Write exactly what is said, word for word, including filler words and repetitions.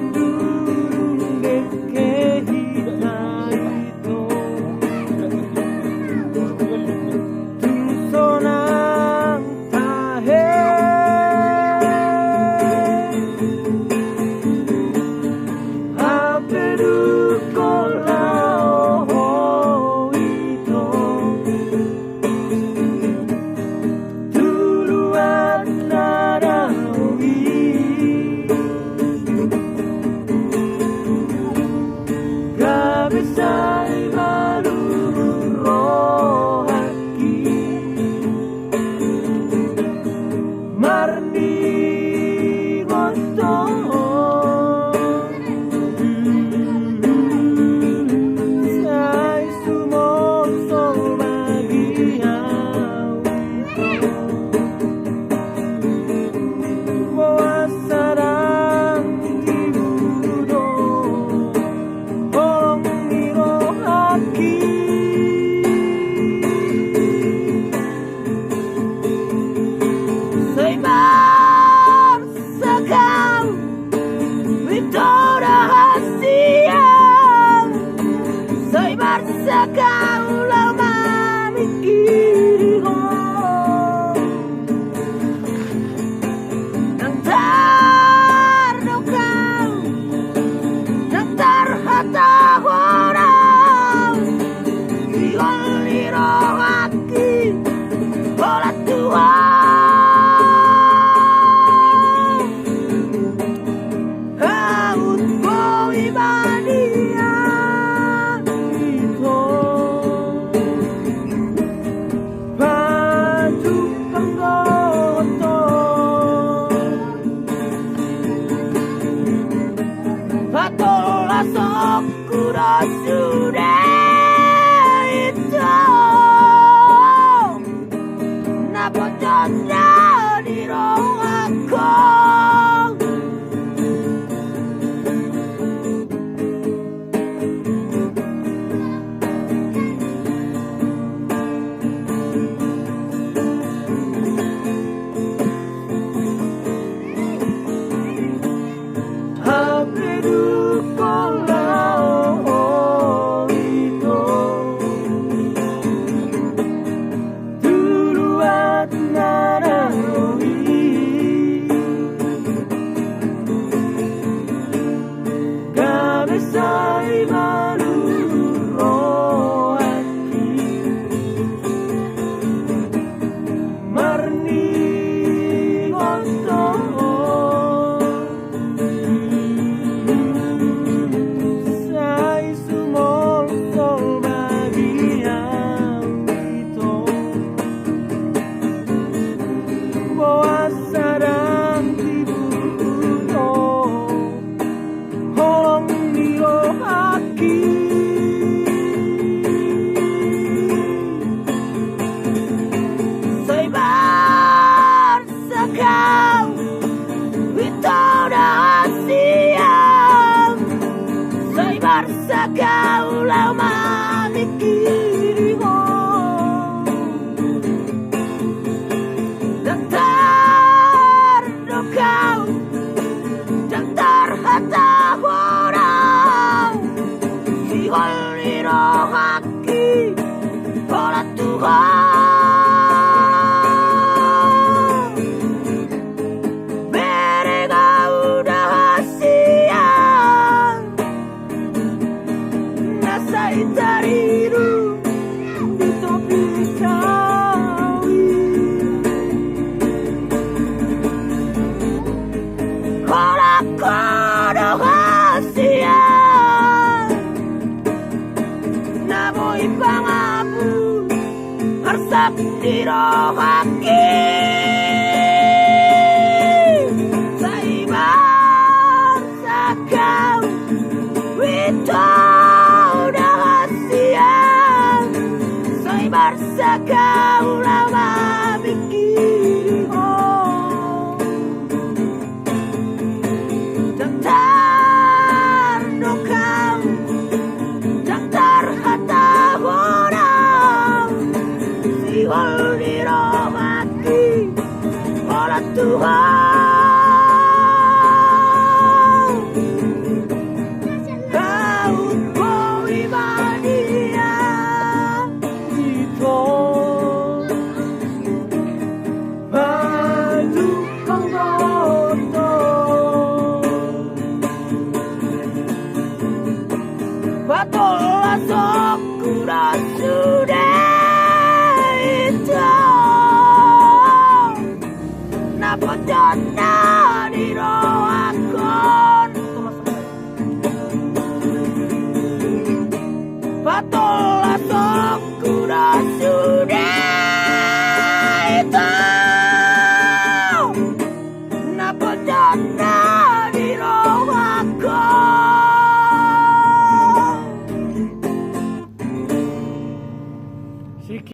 Dung dengke hita ito, tung sonang tahe. Hape dung holan ho ito, tu luat na dao i, gabe sai malum rohangki. Marningot ho, sai sumolsol ma di au ito. Boasa ndang tibu do holong ni rohangki. Sai marsagam ito rahasia, sai marsagam laho mamingkiri ho. Ndang tardok au, ndang tarhatahon au, sihol ni rohangki holan tu ho. Aut boi ma nian ito pajumpang dohot ho. Patolhasonku do sude ito, na pojot do di rohangku. Hape dung holan ho ito, tu luat na dao i, gabe sai malum rohangki. Marningot ho, sai sumolsol ma di au ito. Boasa ndang tibu do holong ni rohangki. Sai marsagam ito rahasia, sai marsagam laho mamingkiri ho. Ndang tardok au, ndang tarhatahon au, sihol ni rohangki holan tu ho. Bereng au rahasia na sai taridung di topi hau i. Holan ho do rahasia na boi pangapul arsak di rohangki. Sai marsagam ito rahasia, sai marsagam laho mamingkiri ho. Ndang tardok au, ndang tarhatahon au, sihol ni rohangki Pojonna di rohangkon. Patollas hongku do sude ito.